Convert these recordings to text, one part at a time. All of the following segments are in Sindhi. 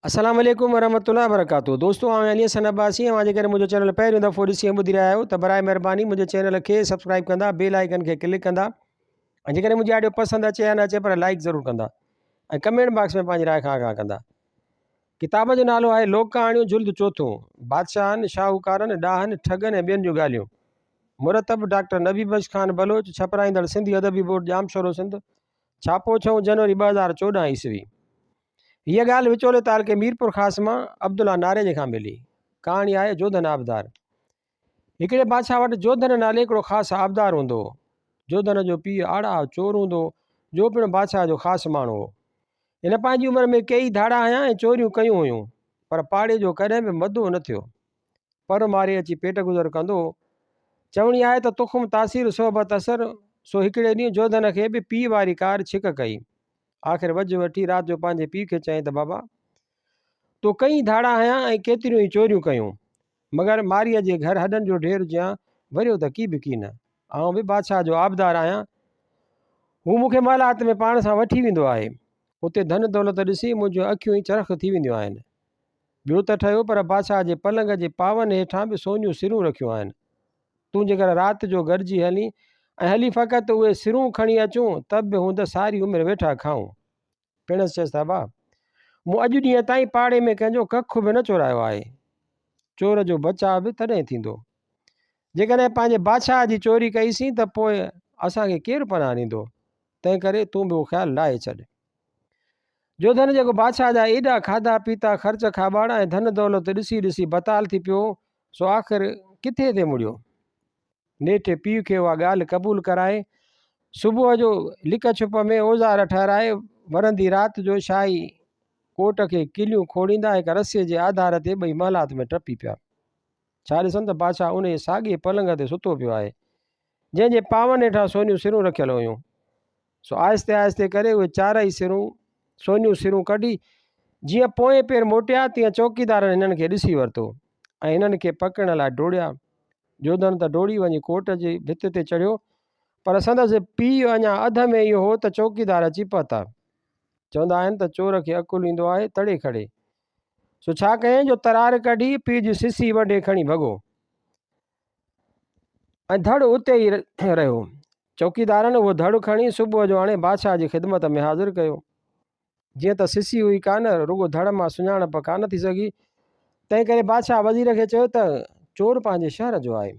السلام عليڪم ورحمة الله وبرڪاته دوستو آئون علي حسن عباسي اوهان جيڪڏهن منهنجو چينل پهريون دفعو ڏسي ۽ ٻڌي رهيا آهيو ته برائي مهرباني منهنجي چينل کي سبسڪرائب ڪندا بيل آئيڪن کي ڪلڪ ڪندا ۽ جيڪڏهن منهنجي آڊيو پسند اچي يا نه اچي پر لائڪ ضرور ڪندا ۽ ڪمينٽ باڪس ۾ پنهنجي راء کان آگاهه ڪندا ڪتاب جو نالو آهي لوڪ ڪهاڻيون جلد چوٿون بادشاهن شاهوڪارن ڏاهن ٺڳن ۽ ٻين جون ڳالهيون مرتب ڊاڪٽر نبي بخش خان بلوچ ڇپرائيندڙ سنڌي ادبي بورڊ ڄامشورو سنڌ ڇاپو ڇهون جنوري 2014 عيسوي هيء ڳالهه وچولي تعلقي ميرپورخاص مان عبدالله ناريجي کان ملي. ڪهاڻي آهي جوڌن آبدار. هڪڙي بادشاهه وٽ جوڌن نالي هڪڙو خاص آبدار هوندو هو. جوڌن جو پيء آڙاهه چور هوندو هو، جو پڻ بادشاهه جو خاص ماڻهو هو. هن پنهنجي عمر ۾ ڪيئي ڌاڙا هنيا ۽ چوريون ڪيون هيون، پر پاڙي جو ڪڏهن به مدو نه ٿيو. پر ماري اچي پيٽ گذر ڪندو هو. چوڻي آهي ته تخم تاثير صحبت اثر، سو هڪڙي ڏينهن جوڌن کي به پيء واري ڪار ڇڪ ڪئي. آخر وجهه وٺي رات جو پنهنجي پيء کي چيائين ته بابا! تو ڪئين ڌاڙا هنيا ۽ ڪيتريون ئي چوريون ڪيون، مگر مارئيء جي گهر هڏن جو ڍير جيان وريو ته ڪي به ڪي نه. آئون به بادشاهه جو آبدار آهيان. هو مون کي محلات ۾ پاڻ سان وٺي ويندو آهي. اتي ڌن دولت ڏسي منهنجون اکيون ئي چرخ ٿي وينديون آهن. ٻيو ته ٺهيو پر بادشاهه جي پلنگ جي پاون هيٺان به سونيون سرون رکيون آهن. تون جيڪر رات جو گڏجي هلين ۽ هلي فقط اهي سرون کڻي اچون ته به هوند ساري عمر ويٺا کائون. پڻس چيس ته ابا! مون اڄ ڏينهن تائين پاڙي ۾ ڪنهن جو ڪک به نه چورايو آهي. چور جو بچاء به تڏهن ٿيندو. جيڪڏهن پنهنجي بادشاهه جي چوري ڪئيسين ته پوء اسان کي ڪير پناهه ڏيندو؟ تنهنڪري تون به اهو خيال لاهي ڇڏ. جوڌن جيڪو بادشاهه جا ايڏا کاڌا پيتا، خرچ کاٻاڙا ۽ ڌن دولت ڏسي ڏسي بتال ٿي پيو هو، سو آخر ڪٿي ٿي مڙيو. نيٺ پيء کي اها ڳالهه قبول ڪرائي، صبح جو لڪ ڇپ ۾ اوزار ٺهرائي، ورندي رات جو شاهي ڪوٽ کي ڪليون کوڙيندا هڪ رسي جي آڌار تي ٻئي محلات ۾ ٽپي پيا. ڇا ڏسن ته بادشاهه انهيء ساڳئي پلنگ تي ستو پيو آهي، جنهن جي پاون هيٺان سونيون سرون رکيل هيون. سو آهستي آهستي ڪري اهي چارئي سرون، سونيون سرون ڪڍي، جيئن پوئين پير موٽيا، تيئن چوڪيدارن هنن کي ڏسي ورتو ۽ هنن کي پڪڙڻ لاء ڊوڙيا. جوڌن ته ڊوڙي وڃي ڪوٽ جي ڀت تي چڙهيو، پر سندس پيء اڃا اڌ ۾ ئي هو ته چوڪيدار اچي پهتا. چوندا آهن ته چور کي عقل ايندو آهي تڙي کڙي. سو ڇا ڪيائين جو ترار ڪڍي پيء جي سسي وڍي کڻي ڀڳو ۽ ڌڙ اتي ئي رهيو. چوڪيدارن اهو ڌڙ کڻي صبح جو آڻي بادشاهه جي خدمت ۾ حاضر ڪيو. جيئن ته سسي هئي ڪانه، رڳو ڌڙ مان سڃاڻپ ڪانه ٿي سگهي، تنهنڪري بادشاهه وزير کي چيو ته چور پنهنجي شهر جو آهي.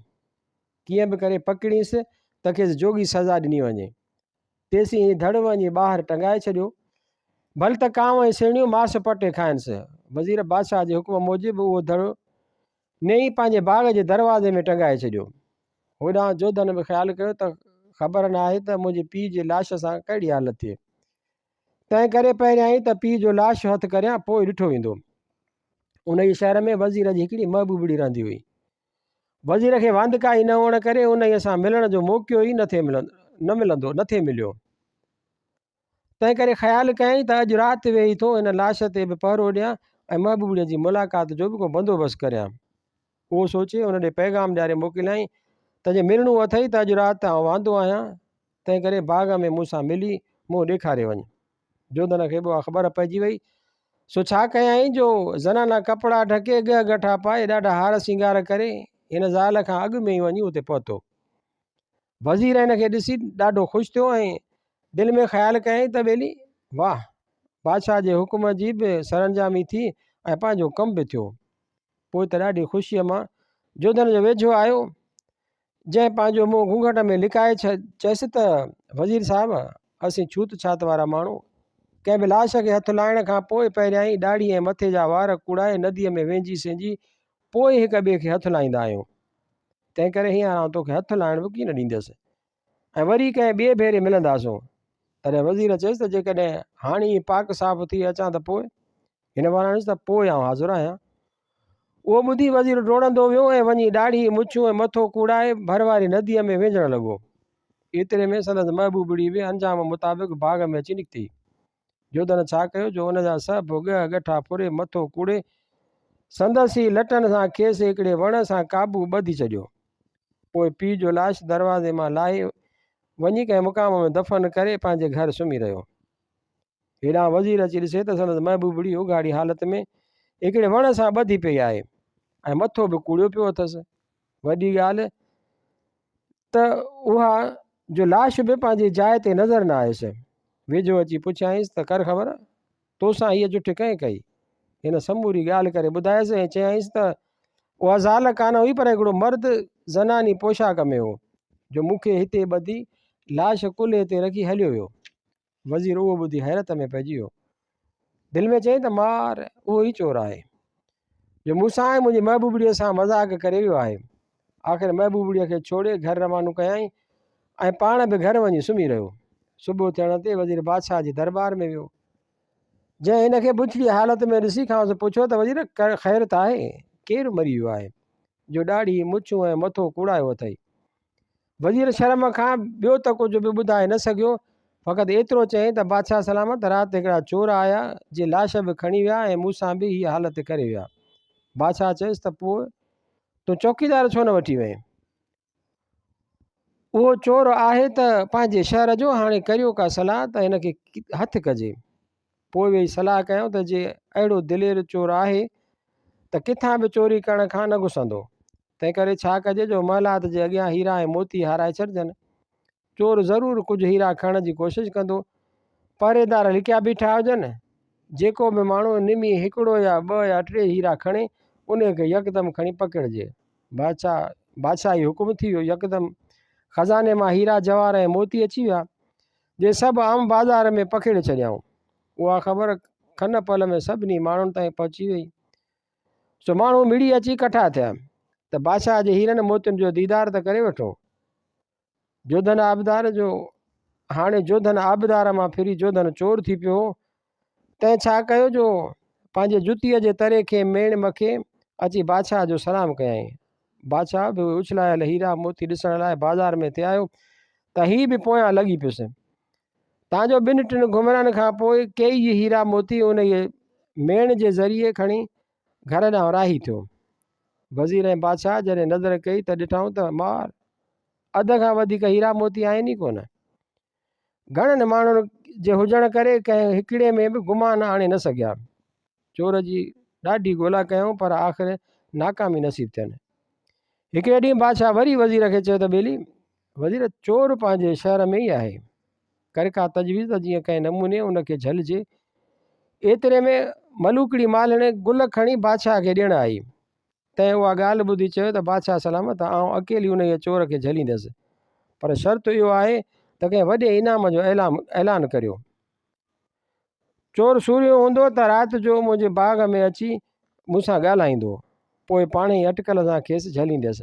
ڪيئن به ڪري پڪڙينس ته کيس جوڳي سزا ڏني وڃي. تيسين هي ڌڙ وڃي ٻاهر ٽنگائي ڇڏيو. ڀل ته ڪانء ۽ سيڻيون ماس پٽي کائنس. وزير بادشاهه جي حڪم موجب اهو ڌڙ نيئي پنهنجي باغ جي دروازي ۾ ٽنگائي ڇڏيو. هوڏانهن جوڌن به خيال ڪيو ته خبر ناهي ته منهنجي پيء جي لاش سان ڪهڙي حالت ٿئي. تنهن ڪري پهريائين ته پيء جو لاش هٿ ڪريان پوء ڏٺو ويندو. انهيء شهر ۾ وزير جي هڪڙي محبوبڙي رهندي هئي. وزير کي واندڪائي نه هئڻ ڪري انهيء سان ملڻ جو موقعو ئي نه ملندو نه ٿي مليو. تنهن ڪري خيال ڪيائين ته اڄ رات ويهي ٿو ان لاش تي به پهرو ڏيان ۽ محبوبڙيء جي ملاقات جو به ڪو بندوبست ڪريان. اهو سوچي ان ڏي پيغام ڏياري موڪليائين ته جي ملڻو اٿئي ته اڄ رات آئون واندو آهيان، تنهن ڪري باغ ۾ مون سان ملي منهن ڏيکاري وڃ. جوڌن کي به اها خبر پئجي وئي، سو ڇا ڪيائين جو زنانا ڪپڙا ڍڪي، ڳهه ڳٺا پائي، ڏاڍا هار سينگار ڪري، هن زال کان اڳ ۾ ئي وڃي اتي پهتو. وزير هن کي ڏسي ڏاڍو خوش ٿيو ۽ دل ۾ خيال ڪيائين ته ٻيلي واهه! بادشاهه جي حڪم جي به سرانجامي ٿي ۽ پنهنجو ڪم به ٿيو. پوء ته ڏاڍي خوشيء مان جوڌن جي ويجهو آيو، جنهن پنهنجو منهن گهونگهٽ ۾ لڪائي چيس ته وزير صاحب! اسين ڇوت ڇات وارا ماڻهو، ڪنهن به لاش کي هٿ لائڻ کان پوء پهريائين ڏاڙهي ۽ مٿي جا وار ڪوڙائي نديء ۾ وينجهي سينجهي پوء هڪ ٻئي کي هٿ لائيندا آهيون. تنهنڪري هينئر آئون توکي هٿ لائڻ به ڪين ڏيندس ۽ وري ڪنهن ٻئي ڀيري ملنداسون. تڏهن وزير چيس ته جيڪڏهن هاڻي ئي پاڪ صاف ٿي اچان ته پوء؟ هن وراڻيس ته پوء آئون حاضر آهيان. اهو ٻڌي وزير ڊوڙندو ويو ۽ وڃي ڏاڙهي، مڇون ۽ مٿو ڪوڙائي ڀر واري نديء ۾ وينجهڻ لڳو. ايتري ۾ سندس محبوبڙي به انجام مطابق باغ ۾ اچي نڪتي. جوڌن ڇا ڪيو جو ان جا سڀ ڳهه ڳٺا ڦري مٿو ڪوڙي سندس ئي لٽن سان کيس هڪڙي وڻ سان قابو ٻڌي ڇڏيو. پوء پيء جو لاش دروازي مان لاهي وڃي ڪنهن مقام ۾ دفن ڪري پنهنجي گهر سمهي رهيو. هيڏانهن وزير اچي ڏسي ته سندس محبوبڙي اگهاڙي حالت ۾ هڪڙي وڻ سان ٻڌي پئي آهي ۽ مٿو به ڪوڙيو پيو اٿس. وڏي ڳالهه ته اها جو لاش به پنهنجي جاء تي نظر نه آيس. ويجهو اچي پڇيائينس ته ڪر خبر، توسان هيء جٺ ڪنهن ڪئي؟ هن سموري ڳالهه ڪري ٻڌايس ۽ چيائينس ته اها زال ڪانه هئي پر هڪڙو مرد زناني پوشاڪ ۾ هو، جو مون کي هتي ٻڌي لاش ڪلهي تي رکي هليو ويو. وزير اهو ٻڌي حيرت ۾ پئجي ويو. دل ۾ چيائين ته مار اهو ئي چور آهي، جو مون سان ۽ منهنجي محبوبڙيء سان مذاق ڪري ويو آهي. آخر محبوبڙيء کي ڇوڙي گهر روانو ڪيائين ۽ پاڻ به گهر وڃي سمهي رهيو. صبح ٿيڻ تي وزير بادشاهه جي درٻار ۾ ويو. جنهن هن کي بڇڙيء حالت ۾ ڏسي کانئس پڇيو ته وزير خير ته آهي؟ ڪير مري ويو آهي، جو ڏاڙهي، مڇون ۽ مٿو ڪوڙايو اٿئي؟ وزير شرم کان ٻيو ته ڪجهه به ٻڌائي نه سگهيو، فقط ايترو چيائين ته بادشاهه سلامت رات هڪڙا چور آيا، جي لاش به کڻي ويا ۽ مون سان به هيء حالت ڪري ويا. بادشاهه چيس ته پوء تون چوڪيدار ڇو نه وٺي وئين؟ اهو چور آهي ته پنهنجي شهر جو، هاڻي ڪريو ڪا صلاح ته هن کي هٿ ڪجي. پوء ويهي صلاح ڪيائون ته جي اهڙو دلير چور آهي ته ڪٿان به چوري ڪرڻ کان نه گسندو، تنهنڪري ڇا ڪجي جو محلات جي اڳيان هيرا ۽ موتي هارائي ڇڏجن. چور ضرور ڪجهه هيرا کڻڻ جي ڪوشش ڪندو. پهريدار لڪيا بيٺا هجن. جيڪو به ماڻهو نمي هڪڙو يا ٻه يا ٽي هيرا کڻي، انهيء کي يڪدم کڻي پڪڙجي. بادشاهه بادشاهي حڪم ٿي ويو. يڪدم خزاني مان هيرا، جواهر ۽ موتي اچي ويا. جي سڀ عام بازار ۾ پکيڙي ڇڏيائون. اها خبر کن پل ۾ سڀني ماڻهن تائين پهچي ويئي. سو ماڻهو مڙي اچي ڪٺا ٿيا ته بادشاهه جي هيرن موتين جو ديدار ته ڪري وٺون. جوڌن آبدار جو هاڻي جوڌن آبدار مان ڦري جوڌن چور ٿي پيو هو، تنهن ڇا ڪيو جو پنهنجي جتيء جي تري کي ميڻ مکي اچي بادشاهه جو سلام ڪيائين. بادشاهه به اهي اڇلايل هيرا موتي ڏسڻ لاء بازار ۾ ٿي آيو ته هي به پويان لڳي پيس. تان جو ٻن ٽن گهمرن کان پوء ڪيئي هيرا موتي انهيء ميڻ جي ذريعي کڻي گهر ڏانهن راهي ٿيو. وزير ۽ بادشاهه جڏهن نظر ڪئي ته ڏٺائون ته مار! اڌ کان وڌيڪ هيرا موتي آهن ئي ڪونه. گهڻن ماڻهن جي هجڻ ڪري ڪنهن هڪڙي ۾ به گمان آڻي نه سگهيا. چور جي ڏاڍي ڳولا ڪيائون پر آخر ناڪامي نصيب ٿين. هڪڙي ڏينهن بادشاهه وري وزير کي چيو ته ٻيلي! وزير چور پنهنجي شهر ۾ ئي آهي. ڪر ڪا تجويز ته جيئن ڪنهن نموني ان کي جهلجي. ايتري ۾ ملوڪڙي مالهڻ گل کڻي بادشاهه کي ڏيڻ آئي. تنهن اها ڳالهه ٻڌي چيو ته بادشاهه سلامت آئون اڪيلي انهيء چور کي جهليندس، پر شرط اهو آهي ته ڪنهن وڏي انعام جو اعلان ڪريو. چور سورهيو هوندو ته رات جو منهنجي باغ ۾ اچي مون سان ڳالهائيندو، پوء پاڻهي اٽڪل سان کيس جهليندس.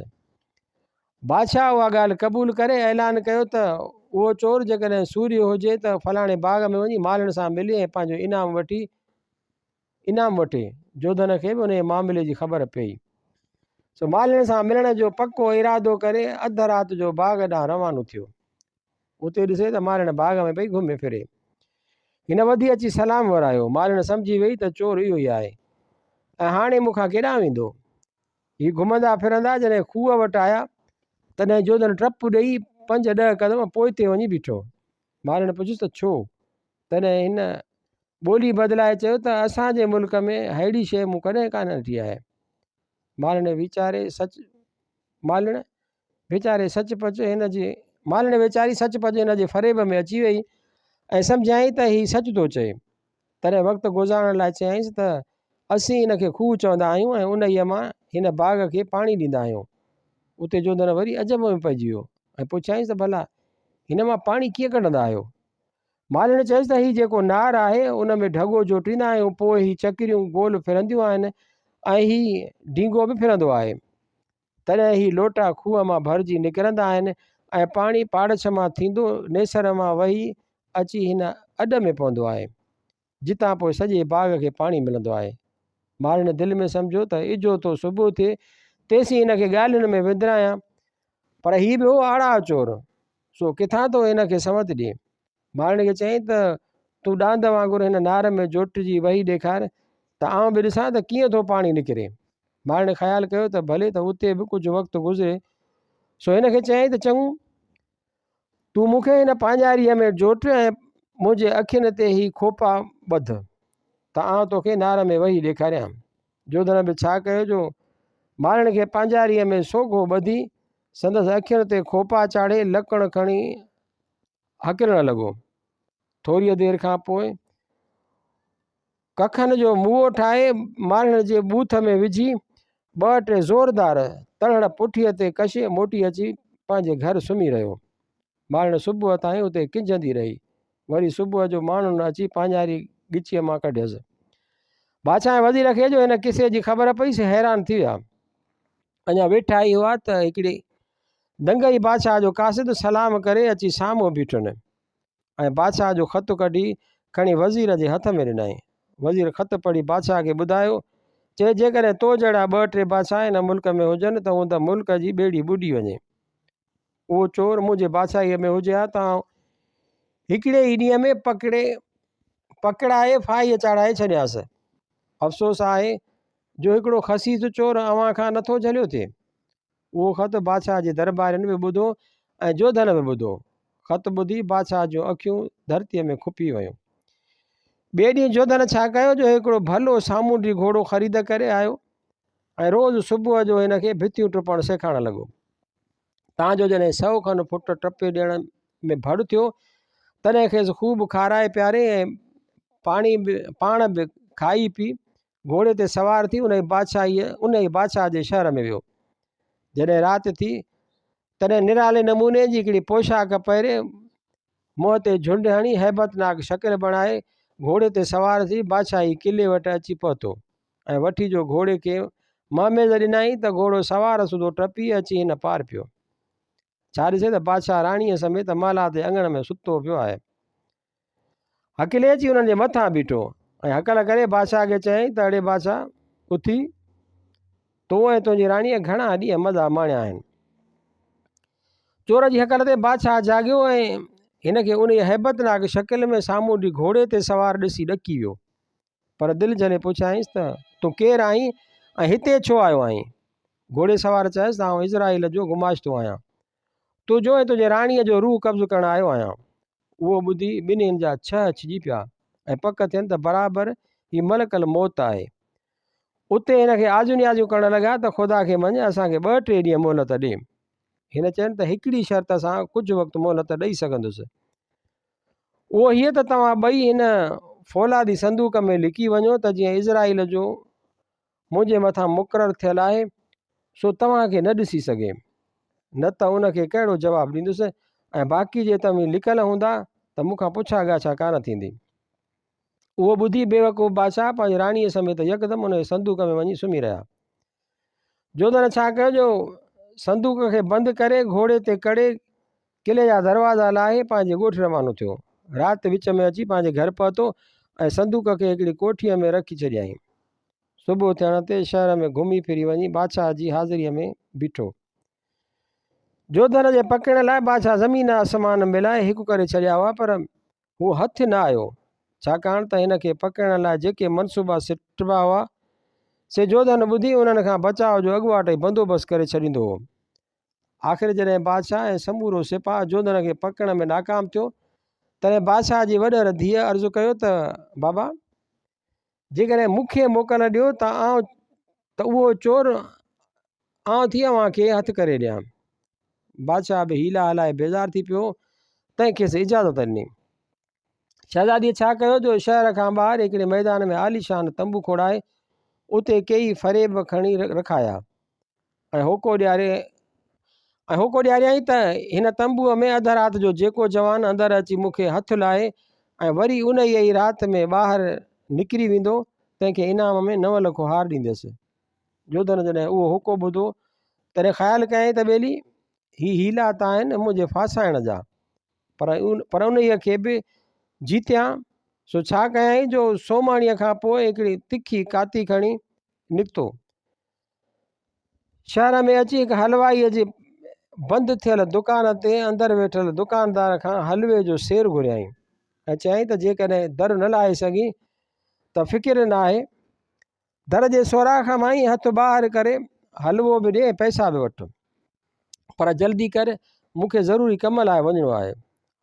بادشاهه اها ڳالهه قبول ڪري اعلان ڪيو ته اهو چور جيڪڏهن سورهيو هجي ته فلاڻي باغ ۾ وڃي مالهڻ سان ملي ۽ پنهنجو انعام وٺي انعام وٺي. جوڌن کي به انهيء معاملي جي خبر پيئي. سو مالهين سان ملڻ جو پڪو ارادو ڪري اڌ رات جو باغ ڏانهن روانو ٿيو. اتي ڏسي ته مالهڻ باغ ۾ پئي گهمي ڦري. هن وڌي اچي سلام ورايو. مالهڻ سمجهي ويئي ته چور اهو ئي آهي ۽ هاڻي مون کان ڪيڏانهن ويندو. هي گهمندا ڦرندا جڏهن کوهه وٽ آيا، تڏهن جوڌن ٽپ ڏيئي پنج ڏهه قدم پوئتي وڃي بيٺو. مالهڻ پڇيس ته ڇو؟ تڏهن هن ٻولي بدلائي چيو ته اسان جي ملڪ ۾ ههڙي شيء مون ڪڏهن ڪانه ڏٺي آهي. مالهڻ ويچاري سچ مالهڻ ويچاري سچ پچ هن جي مالهڻ ويچاري سچ پچ هن جي فريب ۾ اچي وئي ۽ سمجهيائين ته هي سچ ٿو چئي. تڏهن وقت گذارڻ لاء چيائينس ته اسين هن کي کوهه چوندا آهيون ۽ انهيء مان هن باغ کي پاڻي ڏيندا آهيون. اتي جوڌن وري عجب ۾ پئجي ويو ۽ پڇيائينس ته ڀلا هن مان پاڻي ڪيئن ڪڍندا آهيو؟ مالهڻ چيس ته هي جيڪو نار آهي ان ۾ ڍڳو جوٽيندا آهيون پوء هي چڪريون گول ڦرنديون آهن ۽ هي ڊينگو به ڦرندو آهي. تڏهن هي لوٽا کوهه مان ڀرجي نڪرندا آهن ۽ پاڻي پاڙڇ مان ٿيندو نيسر مان وهي اچي هن اڏ ۾ پوندو آهي. جتان پوء سڄي باغ کي پاڻي ملندو آهي. مالهڻ دل ۾ سمجهيو ته اجهو ٿو صبح ٿئي تيسين هن کي ڳالهين ۾ وندرايان پر هي به هو آڙاهه چور سو ڪٿان ٿو هن کي سنوت ڏئي. مالهڻ کي چيائين ته تون ڏاند وانگر هن نار ۾ جوٽجي وهي ڏيکار ته آئون به ڏسان ته ڪيئن ٿو پاڻي نڪري. مالهڻ خيال ڪيو ته ڀلي ته اتي به ڪجهه وقت گذري سو هن کي چيائين ته چڱو تون مون کي هن پانجاريء ۾ جوٽ ۽ منهنجي اکين تي هي کوپا ٻڌ ته آئون توکي نار ۾ وهي ڏيکاريان. جوڌن به ڇا ڪيو جو مارڻ کي پانجاريء ۾ سوگهو ٻڌي سندس اکين تي کوپا چاڙهي لڪڻ کڻي هڪلڻ لڳو. ٿوريء دير کان پوء ڪکن جو موئو ٺاهي مارڻ جي ٻوٿ ۾ وجهي ٻه ٽي زوردار تڙهڙ پٺيء تي ڪشي موٽي اچي پنهنجي گهر سمهي رهيو. مارڻ صبح تائين اتي ڪنجهندي رهي. وري صبح جو ماڻهن اچي پاڃاري ڳچيء مان ڪڍيس. بادشاهه ۽ وزير کي جو هن قصي جي خبر پئي سي حيران ٿي ويا. اڃا ويٺا ئي هئا ته هڪڙي دنگئي بادشاهه جو قاصد سلام ڪري اچي سامهون بيٺن ۽ بادشاهه جو خط ڪڍي کڻي وزير جي هٿ ۾ ڏنائين. وزير خط پڙهي بادشاهه کي ٻڌايو، چي جيڪڏهن تو جهڙا ٻه ٽي بادشاهه هن ملڪ ۾ هجن ته هوند ملڪ جي ٻيڙي ٻڏي وڃي. اهو چور منهنجي بادشاهيء ۾ هجي ها ته آئون هڪڙي ئي ڏينهن ۾ پڪڙي پڪڙائي ڦاهيء چاڙهائي ڇڏيانس. افسوس آهي جو هڪڙو خسيس چور اوهان کان نٿو جهليو ٿئي. اهو خط بادشاهه جي درٻارين به ٻڌو ۽ جوڌن به ٻڌو. خط ٻڌي بادشاهه جون اکيون ڌرتيء ۾ کپي ويون. ٻئي ڏينهن جوڌن ڇا ڪيو جو هڪڙو ڀلو سامونڊي گهوڙو خريد ڪري آيو ۽ روز صبح جو هن کي ڀتيون ٽپڻ سيکارڻ لڳو. تان جو جڏهن سئو کن فٽ ٽپي ڏيڻ ۾ ڀڙ ٿيو، تڏهن کيس خوب کارائي پياري ۽ پاڻي به پاڻ به کائي پي گهوڙي تي سوار ٿي انهيء بادشاهيء انهيء بادشاهه جي شهر ۾ ويو. جڏهن رات ٿي، تڏهن نرالي نموني جي هڪڙي پوشاڪ پهري، منهن تي جهنڊ هڻي، هيبتناڪ شڪل بڻائي، گهوڙي تي سوار ٿي بادشاهي قلعي وٽ اچي پهتو. ۽ وٺي جو گهوڙي کي مهميز ڏنائين ته گهوڙو سوار سوڌو ٽپي اچي هن پار پيو. ڇا ڏسي ته بادشاهه راڻيء سميت محلات جي اڱڻ ۾ ستو پيو آهي. هڪلي اچي انهن جي مٿان بيٺو ۽ هڪل ڪري بادشاهه کي چيائين ته اڙي بادشاهه اٿي تو ۽ تنهنجي راڻيء گهڻا ڏينهن مزا ماڻيا آهن. چور جي هڪل تي بادشاهه جاڳيو ۽ هن کي انهيء هيبتناڪ شڪل ۾ سامونڊي گهوڙي تي سوار ڏسي ڏڪي ويو. پر دل جهلي پڇيائينس ته، تون ڪير آهين ۽ هتي ڇو آيو آهين؟ گهوڙي سوار چيس ته، آئون عزرائيل جو گماشتو آهيان. تنهنجو ۽ تنهنجي راڻيء جو روح قبض ڪرڻ آيو آهيان. اهو ٻڌي ٻنهين جا ڇهه ڇڄي پيا ۽ پڪ ٿين ته برابر هي ملڪ الموت آهي. اتي هن کي آزيون نيازيون ڪرڻ لڳا ته خدا کي مڃ اسان کي ٻه ٽي ڏينهن مهلت ڏي. هن چين ته هڪڙي شرط سان ڪجهه وقت مهلت ڏئي سگهندس. اهو هيء ته توهان ٻئي هن فولادي صندوق ۾ لڪي وڃو ته جيئن عزرائيل جو منهنجي مٿان مقرر ٿيل آهي، سو توهان کي نه ڏسي سگهي. نه ته ان کي ڪهڙو جواب ڏيندس ۽ باقي جي توهين لڪل هوندا ته مون کان پڇا ڳاڇا ڪانه ٿيندي. اهو ٻڌي بيوقوف بادشاهه پنهنجي راڻيء سميت يڪدم انهيء صندوق ۾ وڃي سمهي رهيا. جوڌن ڇا ڪيو جو صندوق کي بند ڪري گهوڙي تي ڪڙي قلعي جا دروازا لاهي پنهنجي ڳوٺ روانو ٿيو. رات وچ ۾ اچي پنهنجي گهر پهتو ۽ صندوق کي هڪڙي ڪوٺيء ۾ رکي ڇڏيائين. صبح ٿيڻ تي شهر ۾ گهمي ڦري وڃي بادشاهه جي حاضريء ۾ بيٺو. جوڌن جي پڪڙڻ لاء بادشاهه زمين آسمان ملائي هڪ ڪري ڇڏيا هئا پر هو هٿ نه آيو، ڇاڪاڻ ته هن کي پڪڙڻ لاء جيڪي منصوبا سٽبا هئا، سي جوڌن ٻڌي انهن کان بچاء جو اڳواٽ ئي بندوبست ڪري ڇڏيندو هو. آخر جڏهن بادشاهه ۽ سمورو سپاهه جوڌن کي پڪڙڻ ۾ ناڪام ٿيو، تڏهن بادشاهه جي وڏهر ڌيء عرض ڪيو ته، بابا! جيڪڏهن مون کي موڪل ڏيو ته آئون ته اهو چور آئون ٿي اوهان کي هٿ ڪري ڏيان. بادشاهه به حيلا هلائي بيزار ٿي پيو، تنهن کيس اجازت ڏني. شهزاديء ڇا ڪيو جو شهر کان ٻاهر هڪڙي ميدان ۾ عاليشان تنبو کوڙائي اتي ڪيئي فريب کڻي رکايا. ۽ هوڪو ڏياري ۽ هوڪو ڏياريائين ته هن تنبوء ۾ اڌ رات جو جيڪو جوان اندر اچي مون کي هٿ لائي ۽ وري انهيء ئي رات ۾ ٻاهر نڪري ويندو، تنهن کي انعام ۾ نو لکو هار ڏيندس. جوڌن جڏهن اهو هوڪو ٻڌو، تڏهن خيال ڪيائين ته ٻيلي، هي حيلا ته آهن منهنجي ڦاسائڻ جا، پر پر انهيء کي به جيتيان. سو ڇا ڪيائين جو سومهاڻيء کان پوء هڪڙي تکي ڪاتي کڻي نڪتو. شهر ۾ اچي هڪ حلوائيء جي بند ٿيل دڪان تي اندر ويٺل دڪاندار کان حلوي جو سير گهريائين ۽ چيائين ته جيڪڏهن در نه لاهي سگهين ته فڪر نه آهي، در جي سوراخ مان ئي هٿ ٻاهر ڪري حلوو به ڏي ۽ پئسا به وٺ، پر جلدي ڪر، مون کي ضروري ڪم لاء وڃڻو آهي.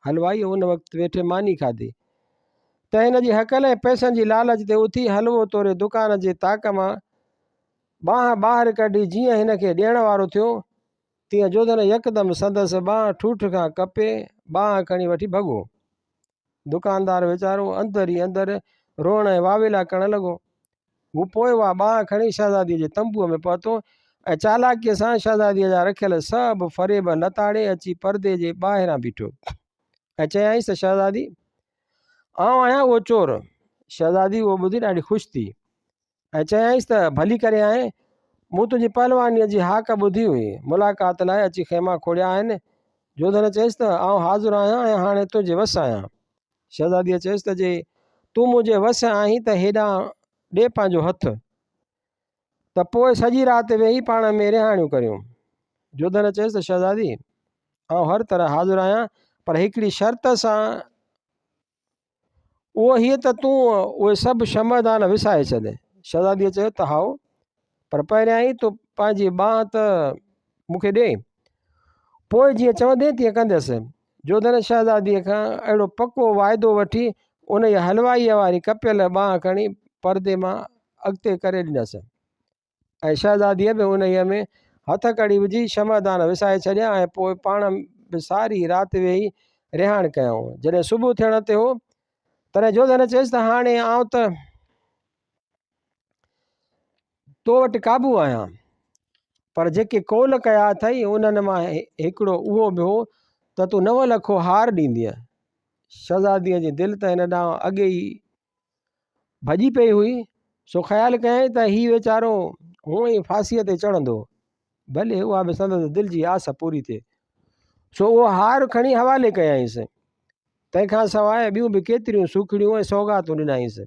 حلوائيء ان وقت ويٺي ماني کاڌي. ته هن جي هڪل ۽ پئسن جي لالچ تي اٿي حلوو توري دڪان جي طاق مان ٻانهن ٻاهر ڪڍي جيئن هن کي ڏيڻ وارو ٿيو، تيئن جوڌن يڪدم سندس ٻانهن ٺوٺ کان ڪپي ٻانهن کڻي وٺي ڀڳو. دڪاندار ويچارو اندر ئي اندر روئڻ ۽ واويلا ڪرڻ لڳو. هو پوء اها ٻانهن کڻي شهزاديء جي تنبوء ۾ پهتو ۽ چالاڪيء سان شهزاديء جا رکيل سڀ فريب لتاڙي اچي پردي جي ٻاهران بيٺو ۽ چيائينس ته شهزادي! آئون آهيان اهو چور. شهزادي اهو ٻڌي ڏاڍي خوش ٿي. ۽ چيائينس ته ڀلي ڪري آئين، مون تنهنجي پهلوانيء جي هاڪ ٻڌي هئي، ملاقات لاء اچي خيما کوڙيا آهن. جوڌن چيس ته آئون حاضر آهيان ۽ هاڻي تنهنجي وس آهيان. شهزاديء چيس ته جي تون منهنجي وس آهين ته هيڏانهن ڏي پنهنجو هٿ، ته پوء سڄي رات ويهي پاڻ ۾ رهاڻيون ڪريون. جوڌن چيس ته شهزادي! آئون هر طرح حاضر آهيان، پر هڪڙي شرط سان، اهو هيء ته تون اهي سڀ شمعدان وسائي ڇڏ. شهزاديء چيو ته هائو، پر پهريائين تون پنهنجي ٻانهن ته مون کي ڏي. پوء جيئن چوندين تيئن ڪنديس. جوڌن شهزاديء کان اهڙو پڪو واعدو وٺي انهيء حلوائيء واري ڪپيل ٻانهن کڻي پردي مان اڳتي ڪري ڏنس. ۽ شهزاديء به انهيء ۾ هٿ ڪڙي وجهي شمعدان وسائي ڇڏيا ۽ پوء پاڻ به ساري رات ويهي رهاڻ ڪيائون. جڏهن صبح ٿيڻ تي هو، تڏهن جوڌن چيس ته هاڻي آئون ته تو وٽ قابو آهيان، پر جيڪي قول ڪيا اٿئي، انهن مان هڪڙو اهو به هو ته تون نو لکو هار ڏيندينء. شهزاديء جي دل ته هن ڏانهن اڳي ئي ڀڄي پئي هئي، سو خيال ڪيائين ته هي ويچارو هونء ئي ڦاسيء تي چڙهندو، ڀلي اها به سندس دل جي آس پوري ٿئي. سو اهو هار کڻي حوالي ڪيائينس. تنهن کان سواء ٻيون به ڪيتريون سوکڙيون ۽ سوغاتون ڏنائينس.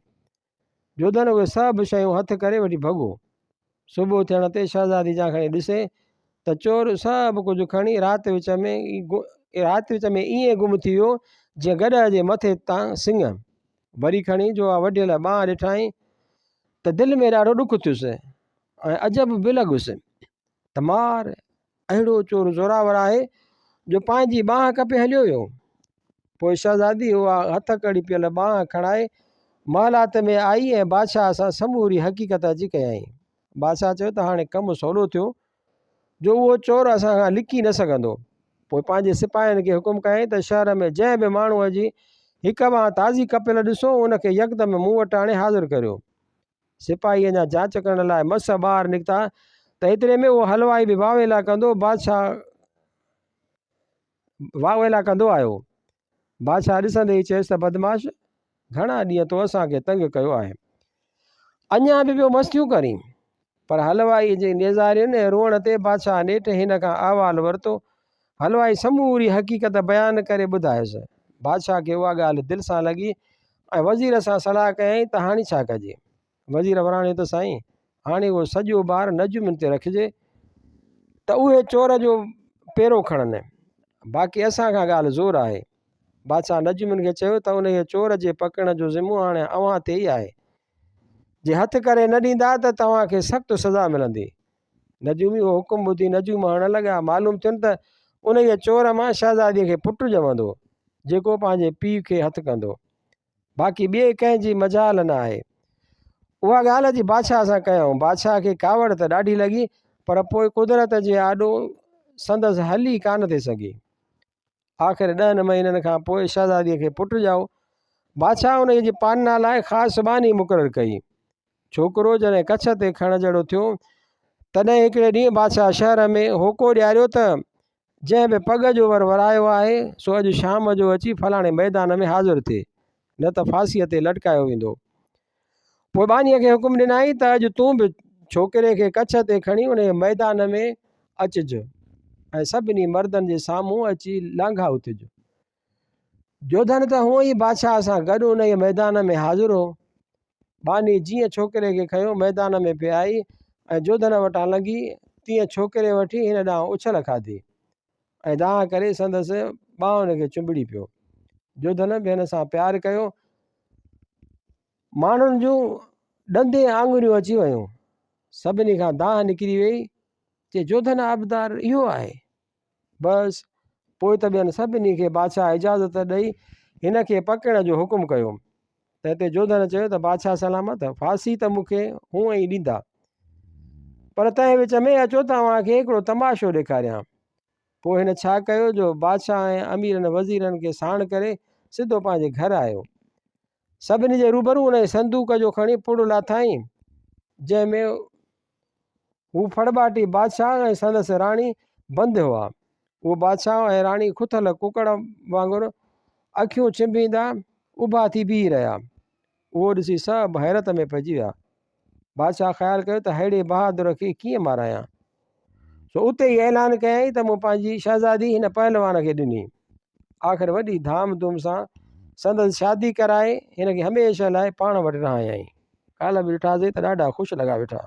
جوڌن اهي سڀ شيون هٿ ڪري وٺي ڀڳو. صبح ٿيڻ تي شهزادي جان کڻي ڏسي ته چور سڀ ڪجهه کڻي رات وچ ۾ رات وچ ۾ ائين گم ٿي ويو جيئن گڏهه جي مٿي تان سڱ. وري کڻي جو اها وڍيل ٻانهن ڏٺائين ته دل ۾ ڏاڍو ڏک ٿيس ۽ عجب به لڳس ته مار اهڙو چور زوراور آهي جو پنهنجي ٻانهن ڪپي هليو ويو. پوء شهزادي اها هٿ ڪڙي پيل ٻانهن کڻائي محلات ۾ آئي ۽ بادشاهه سان سموري حقيقت اچي ڪيائين. بادشاهه چيو ته هاڻي ڪم سولو ٿيو جو اهو چور اسان کان لڪي نه سگهندو. پوء پنهنجي سپاهين کي حڪم ڪيائين ته شهر ۾ جنهن به ماڻهوء جي هڪ ٻانهن تازي ڪپيل ڏسو، ان کي يڪدم مون وٽ آڻي حاضر ڪريو. سپاهي اڃا جاچ ڪرڻ لاء مس ٻاهر نڪتا ته ايتري ۾ اهو حلوائي به واويلا ڪندو بادشاهه واويلا ڪندو آيو. بادشاهه ڏسندي ئي چيس ته بدمعاش! گهڻا ڏينهن تو اسان کي تنگ ڪيو آهي. اڃا به پيو مستيون ڪرين. پر حلوائيء جي نيزارين ۽ روئڻ تي بادشاهه نيٺ هن کان احوال ورتو. حلوائي سموري حقيقت بيان ڪري ٻڌايس. بادشاهه کي اها ڳالهه دل سان لڳي ۽ وزير سان صلاح ڪيائين ته هاڻي ڇا ڪجي؟ وزير وراڻيو ته سائين! هاڻي اهو سڄو بار نجومين تي رکجي ته اهي چور جو پيرو کڻن، باقي اسان کان ڳالهه زور آهي. بادشاهه نجومين کي چيو ته انهيء چور جي پڪڙڻ جو ذمو هاڻي اوهان تي ئي آهي. جي هٿ ڪري نه ڏيندا ته توهان کي سخت سزا ملندي. نجومي اهو حڪم ٻڌي نجوم هڻڻ لڳا. معلوم ٿين ته انهيء چور مان شهزاديء کي پٽ ڄمندو، جيڪو پنهنجي پيء کي هٿ ڪندو. باقي ٻئي ڪنهن جي مجال نه آهي. اها ڳالهه اچي بادشاهه سان ڪيائون. بادشاهه کي ڪاوڙ ته ڏاڍي لڳي، پر پوء قدرت جي آڏو سندس هلي ڪانه ٿي سگهي. آخر ڏهن مهينن کان پوء شهزاديء کي پٽ ڄائو. بادشاهه انهيء جي پالنا لاء خاص ٻانهي مقرر ڪئي. ڇوڪرو جڏهن ڪڇ تي کڻ جهڙو ٿيو، تڏهن هڪڙي ڏينهن بادشاهه شهر ۾ هوڪو ڏياريو ته، جنهن به پڳ جو ور ورايو آهي، سو اڄ شام جو اچي فلاڻي ميدان ۾ حاضر ٿئي، نه ته ڦاسيء تي لٽڪايو ويندو. پوء ٻانهيء کي حڪم ڏنائين ته اڄ تون به ڇوڪري کي ڪڇ تي کڻي انهيء ميدان ۾ اچج ۽ سڀني مردن جي سامهون اچي لانگها اٿج. جوڌن ته هونء ئي بادشاهه سان گڏ انهيء ميدان ۾ حاضر هو. ٻانهي جيئن ڇوڪري کي کنيو ميدان ۾ پئي آئي ۽ جوڌن وٽان لنگهي، تيئن ڇوڪري وٺي هن ڏانهن اڇل کاڌي ۽ دانهن ڪري سندس ٻانهن کي چنبڙي پيو. جوڌن به هن سان پيار ڪيو. ماڻهن جون ڏندين آڱريون اچي ويون. سڀني کان دانهن نڪري ويئي، چي جوڌن آبدار اهو آهي؟ بس پوء ته ٻين سڀني کي بادشاهه اجازت ڏئي هن کي پڪڙڻ جو حڪم ڪيو. تنهن تي جوڌن چيو ته بادشاهه سلامت، ڦاسي ته مون کي هونئن ئي ڏيندا، پر تنهن وچ ۾ اچو ته اوهان کي هڪڙو تماشو ڏيکاريان. پوء هن ڇا ڪيو جو بادشاهه ۽ اميرن وزيرن کي ساڻ ڪري سڌو پنهنجي گهر آيو. سڀني جي روبرو انهيء صندوق جو کڻي پڙ لاٿائين، جنهن ۾ هو ڦڙٻاٽي بادشاهه ۽ سندس راڻي بند هئا. اهو بادشاهه ۽ راڻي کٿل ڪڪڙ وانگر اکيون ڇنڀيندا اڀا ٿي بيهي رهيا. اهو ڏسي سڀ حيرت ۾ پئجي ويا. بادشاهه خيال ڪيو ته ههڙي بهادر کي ڪيئن مارايان. سو اتي ئي اعلان ڪيائين ته مون پنهنجي شهزادي هن پهلوان کي ڏني. آخر وڏي ڌام ڌوم سان سندس شادي ڪرائي هن کي هميشه لاء پاڻ وٽ رهايائين. ڪالهه به ڏٺاسين ته ڏاڍا خوش لڳا ويٺا.